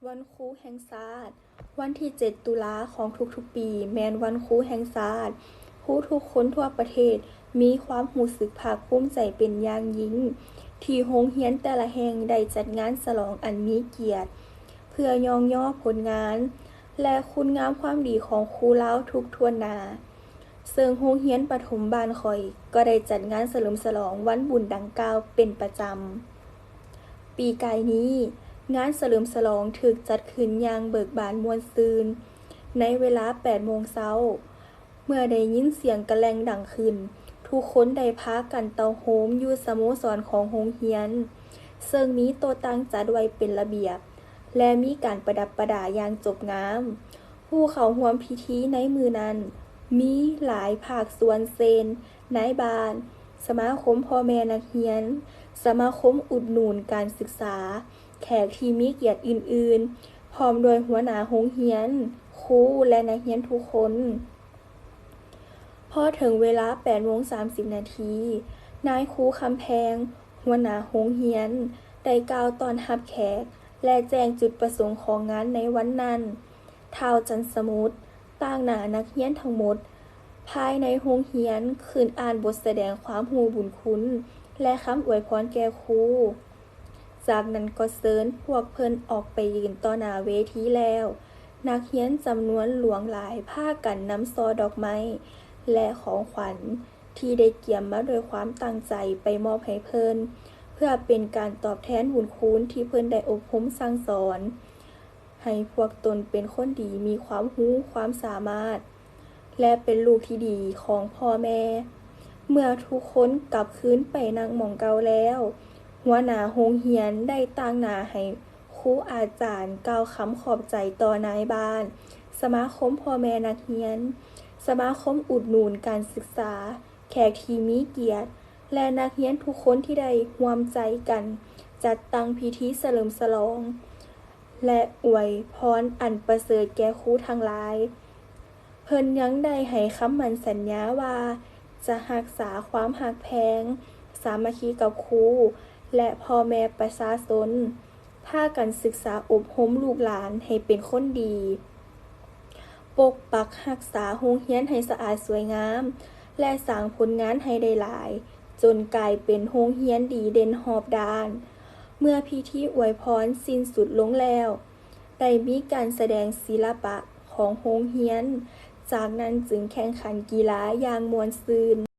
ວັນຄູແຫ່ງຊາດ. ວັນທີເຈັດ ຕຸລາຂອງທຸກໆປີ ແມ່ນວັນຄູແຫ່ງຊາດ. ຄູທຸກຄົນທົ່ວປະເທດມີຄວາມຮູ້ສຶກພາກພູມໃຈເປັນຢ່າງຍິ່ງ ທີ່ໂຮງຮຽນແຕ່ລະແຫ່ງໄດ້ຈັດງານສະຫຼອງອັນມີກຽດ ເພື່ອຍ້ອງຍໍຜົນງານ ແລະ ຄຸນງາມຄວາມດີຂອງຄູລາວທຸກຖ້ວນໜ້າ. ເຊິ່ງໂຮງຮຽນປະຖົມບ້ານຂ້ອຍກໍໄດ້ຈັດງານສະເຫຼີມສະຫຼອງວັນບຸນດັ່ງກ່າວເປັນປະຈຳ. ປີກາຍນີ້, ງານສະເຫຼີມສະຫຼອງຖືກຈັດຂຶ້ນຢ່າງເບີກບານມ່ວນຊື່ນ ໃນເວລາແປດໂມງເຊົ້າ. ເມື່ອໄດ້ຍິນສຽງກະແລ່ງດັງຂຶ້ນ, ທຸກຄົນໄດ້ພາກັນເຕົ້າໂຮມຢູ່ສະໂມສອນຂອງໂຮງຮຽນ, ເຊິ່ງມີໂຕະຕັ່ງຈັດໄວ້ເປັນລະບຽບ ແລະ ມີການປະດັບປະດາຢ່າງຈົບງາມ. ຜູ້ເຂົ້າຮ່ວມພິທີໃນມື້ນັ້ນມີຫຼາຍພາກສ່ວນເຊັ່ນ ນາຍບ້ານ, ສະມາຄົມພໍ່ແມ່ນັກຮຽນ, ສະມາຄົມອຸດໜູນການສຶກສາ, ແຂກທີ່ມີກຽດອື່ນໆ, ພ້ອມດ້ວຍຫົວໜ້າໂຮງຮຽນ, ຄູ ແລະ ນັກຮຽນທຸກຄົນ. ພໍເຖິງເວລາແປດໂມງສາມສິບນາທີ, ນາຍຄູຄຳແພງ, ຫົວໜ້າໂຮງຮຽນ ໄດ້ກ່າວຕ້ອນຮັບແຂກ ແລະ ແຈ້ງຈຸດປະສົງຂອງງານໃນວັນນັ້ນ. ທ້າວ ຈັນສະໝຸດ ຕາງໜ້ານັກຮຽນທັງໝົດພາຍໃນໂຮງຮຽນ ຂຶ້ນອ່ານບົດສະແດງຄວາມຮູ້ບຸນຄຸນ ແລະ ຄຳອວຍພອນແກ່ຄູ. ຈາກນັ້ນກໍເຊີນພວກເພິ່ນອອກໄປຢືນຕໍ່ໜ້າເວທີແລ້ວ, ນັກຮຽນຈຳນວນຫຼວງຫຼາຍພາກັນນຳຊ່ອດອກໄມ້ ແລະ ຂອງຂວັນທີ່ໄດ້ກຽມມາດ້ວຍຄວາມຕັ້ງໃຈໄປມອບໃຫ້ເພິ່ນ, ເພື່ອເປັນການຕອບແທນບຸນຄຸນທີ່ເພິ່ນໄດ້ອົບຮົມສັ່ງສອນ ໃຫ້ພວກຕົນເປັນຄົນດີ, ມີຄວາມຮູ້ຄວາມສາມາດ ແລະ ເປັນລູກທີ່ດີຂອງພໍ່ແມ່. ເມື່ອທຸກຄົນກັບຄືນໄປນັ່ງໝ່ອງເກົ່າແລ້ວ, ຫົວໜ້າໂຮງຮຽນໄດ້ຕາງໜ້າໃຫ້ຄູອາຈານກ່າວຄຳຂອບໃຈຕໍ່ນາຍບ້ານ, ສະມາຄົມພໍ່ແມ່ນັກຮຽນ, ສະມາຄົມອຸດໜູນການສຶກສາ, ແຂກທີ່ມີກຽດ ແລະ ນັກຮຽນທຸກຄົນທີ່ໄດ້ຮ່ວມໃຈກັນຈັດຕັ້ງພິທີສະເຫຼີມສະຫຼອງ ແລະ ອວຍພອນອັນປະເສີດແກ່ຄູທັງຫຼາຍ. ເພິ່ນຍັງໄດ້ໃຫ້ຄຳໝັ້ນສັນຍາວ່າຈະຮັກສາຄວາມຮັກແພງ, ສາມັກຄີກັບຄູ ແລະ ພໍ່ແມ່ປະຊາຊົນ, ພາກັນສຶກສາອົບຮົມລູກຫຼານໃຫ້ເປັນຄົນດີ, ປົກປັກຮັກສາໂຮງຮຽນໃຫ້ສະອາດສວຍງາມ ແລະ ສ້າງຜົນງານໃຫ້ໄດ້ຫຼາຍ, ຈົນກາຍເປັນໂຮງຮຽນດີເດັ່ນຮອບດ້ານ. ເມື່ອພິທີອວຍພອນສິ້ນສຸດລົງແລ້ວ, ໄດ້ມີການສະແດງສິລະປະຂອງໂຮງຮຽນ, ຈາກນັ້ນຈຶ່ງແຂ່ງຂັນກິລາຢ່າງມ່ວນຊື່ນ.